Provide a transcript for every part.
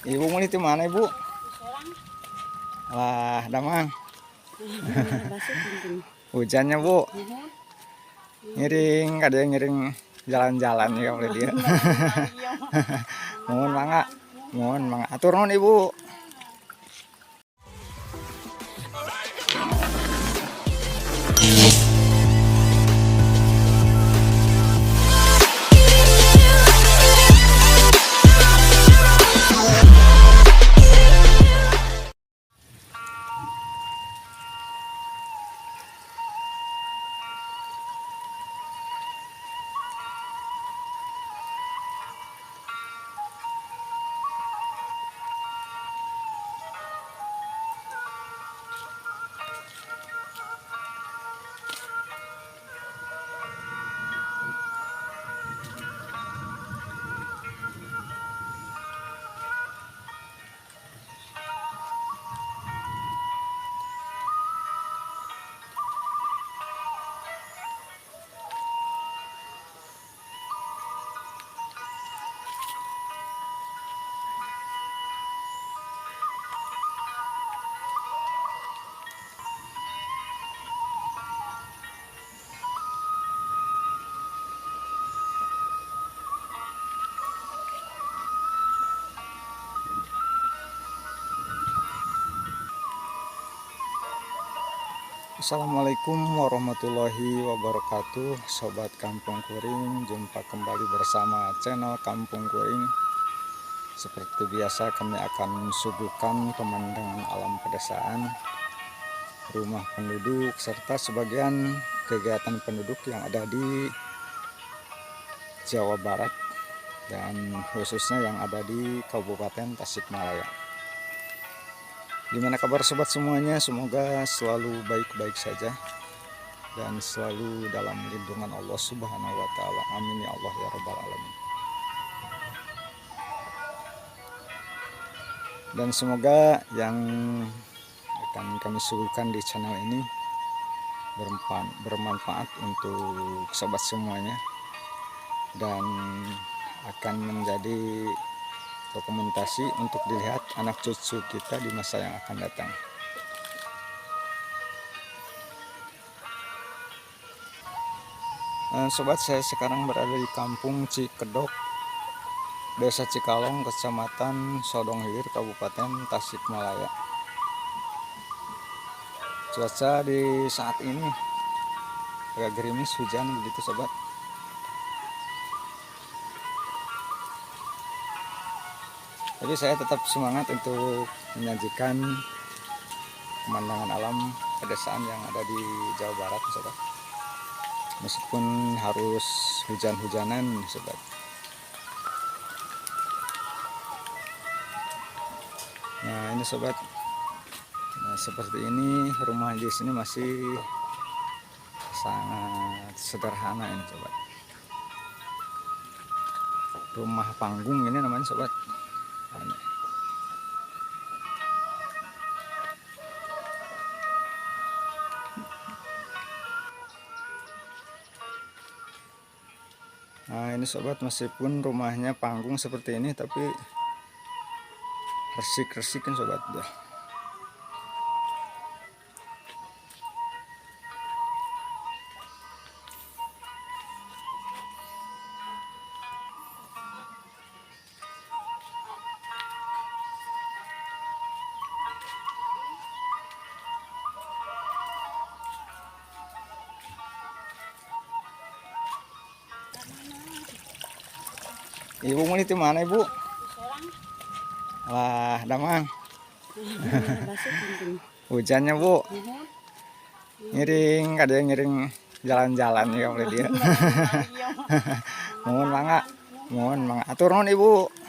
Ibu mau itu mana Ibu? Wah, damang. Hujannya Bu. Ngiring, ada yang ngiring jalan-jalan ya oleh dia. Mohon mangga, mohon mangga. Atur nuhun Ibu. Assalamualaikum warahmatullahi wabarakatuh. Sobat Kampung Kuring, jumpa kembali bersama channel Kampung Kuring. Seperti biasa kami akan suguhkan pemandangan alam pedesaan, rumah penduduk, serta sebagian kegiatan penduduk yang ada di Jawa Barat dan khususnya yang ada di Kabupaten Tasikmalaya. Gimana kabar sobat semuanya? Semoga selalu baik-baik saja dan selalu dalam lindungan Allah Subhanahu wa taala. Amin ya Allah ya rabbal alamin. Dan semoga yang akan kami suguhkan di channel ini bermanfaat untuk sobat semuanya dan akan menjadi dokumentasi untuk dilihat anak cucu kita di masa yang akan datang. Sobat, saya sekarang berada di Kampung Cikedok, Desa Cikalong, Kecamatan Sodong Hilir, Kabupaten Tasikmalaya. Cuaca di saat ini agak gerimis, hujan begitu sobat. Tapi saya tetap semangat untuk menyajikan pemandangan alam pedesaan yang ada di Jawa Barat, sobat. Meskipun harus hujan-hujanan, sobat. Nah, ini sobat. Nah, seperti ini rumah di sini masih sangat sederhana ini, sobat. Rumah panggung ini namanya, sobat. Nah, ini sobat, meskipun rumahnya panggung seperti ini tapi resik-resikin sobat dah. Ibu mau itu mana Ibu? Wah, damang. Hujannya Bu. Ngiring, ada yang ngiring jalan-jalan ya oleh dia. Mohon mangga, mohon mangga. Atur nuhun Ibu.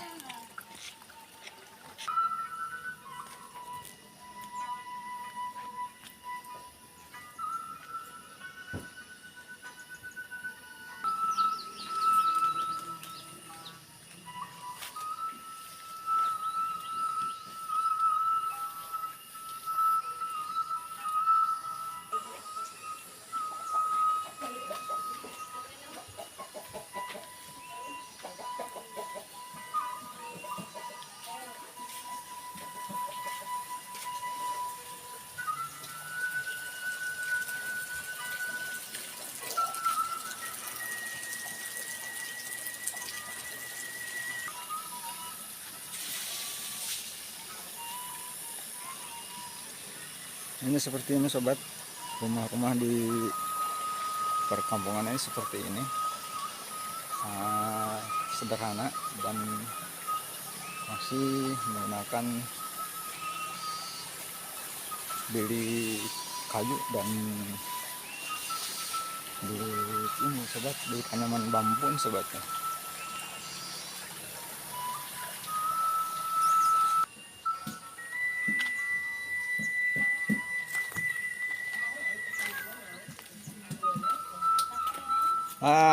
Ini seperti ini sobat, rumah-rumah di perkampungan ini seperti ini, sangat sederhana dan masih menggunakan bilik kayu dan bilik ini sobat, bilik anyaman bambu nih sobat ya.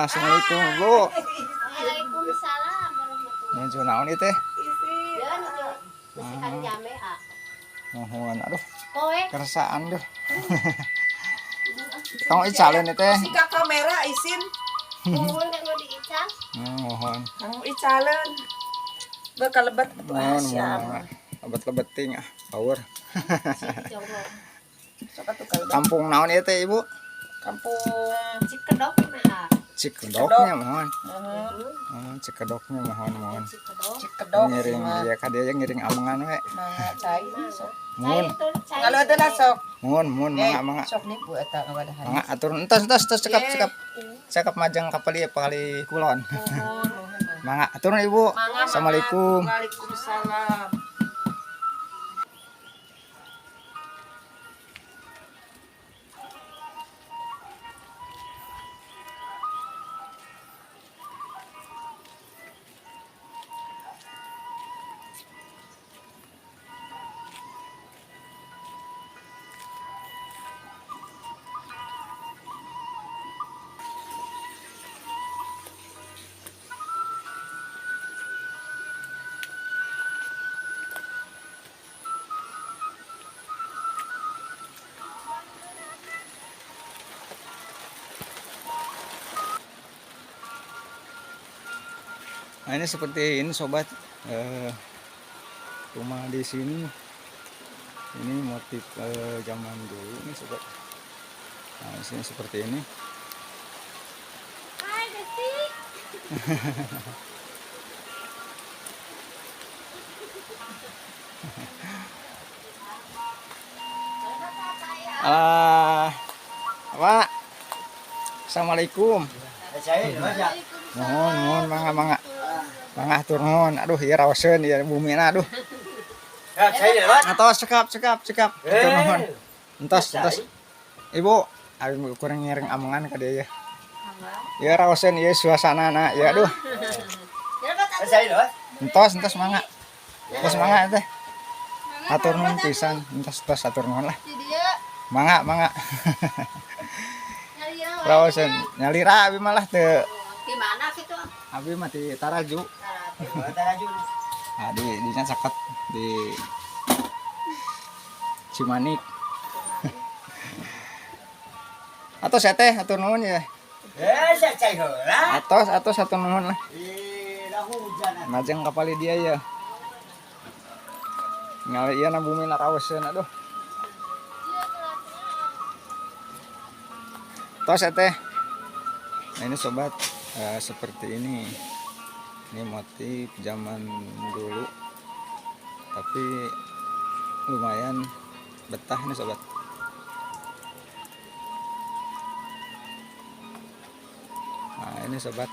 Assalamualaikum Bu. Waalaikumsalam warahmatullahi. Nuju naon ieu teh? Ya, nuju besihan jame ah. Mohon aduh, Kowe keresaan duh. Kamu icaleun ieu teh. Sika kamera isin. Nuhun kan nu diical. Mohon. Kang icaleun. Bakal lebat atuh Mohon, siap. mohon. Lebet-lebet ting ah, power. Jonggo. Sok atuh kalebet. Kampung naon ieu teh Ibu? Kampung Cikedok mah ah. Cikedoknya mohon. Mohon. Oh, Cikedoknya mohon mohon. Cikedok. Cikedok. Ngiring ya ka dieu ngiring amengan we. Mangga cai sok. Mohon, Kalau ada lah sok. mohon, mohon mangga mangga. Sok nih bu eta ngawadahan. Mangga atur entos entos entos cekap Ye. cekap. Cekap majeng kapali kali kulon. Mohon, mohon. Mangga atur Ibu. Mangga, mangga. Assalamualaikum. Waalaikumsalam. Nah, ini seperti ini sobat, rumah di sini ini motif zaman dulu nih sobat. Nah, di sini seperti ini. Hai Desi. Pak, assalamualaikum. Mohon, mohon, mangga, mangga, mangga atur nuhun. Aduh, ieu raoseun ieu bumina aduh. Atos cekap, cekap, cekap. Atur nuhun. Entos, entos. Ibu, abi kurang ngiring amengan ka dieu ya. Ieu raoseun ieu suasanana ya aduh. Entos, entos mangga. Entos mangga teh. Atur nuhun pisan. Entos, entos atur nuhun lah. Mangga, mangga. Raoseun nyalira abi malah teu. Di mana situ? Abi mah di Taraju. Nah, di nya caket di Cimanik. Atos ya teh, atur nuhun ya. Atos, atos atur nuhun lah. Majeng kapali dia ya. Ngali ieu na bumi na raoseun aduh. Tos ya teh. Nah, ini sobat, seperti ini. Ini motif zaman dulu, tapi lumayan betah nih sobat. Nah ini sobat.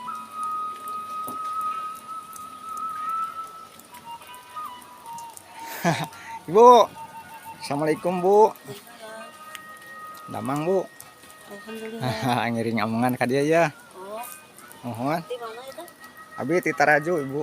Ibu, assalamualaikum Bu. Damang Bu. Alhamdulillah. Ngiring omongan ka dia ya. Oh, Mohon. di mana itu? Abi ti Taraju Ibu.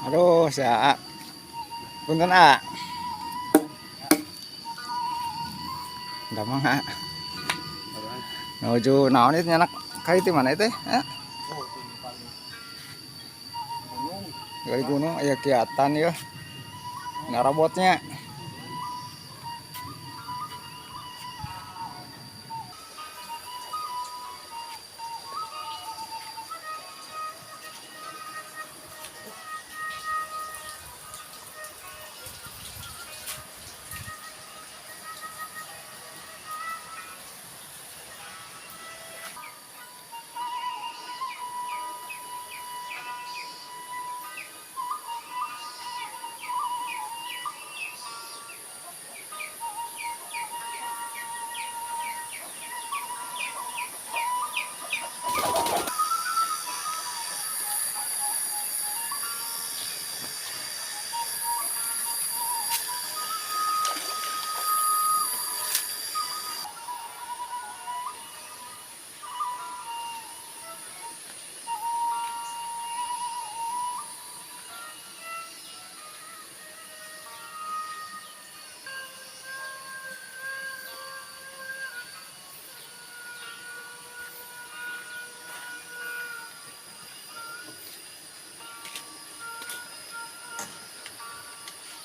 Aduh, si Aa. Punten, A. Damang, A. Nuju naon itu nyanak kai ti mana itu? Ya? Dari gunung aya kiatan ya. Narabotnya.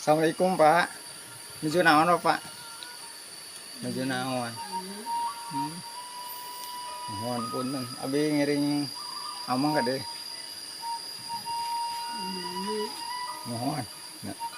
Assalamualaikum, Pak. Nuju naon, Pak? Nuju naon? Hmm. Mohon punten, abi ngiring ameng ka dieu. Mohon. Nah.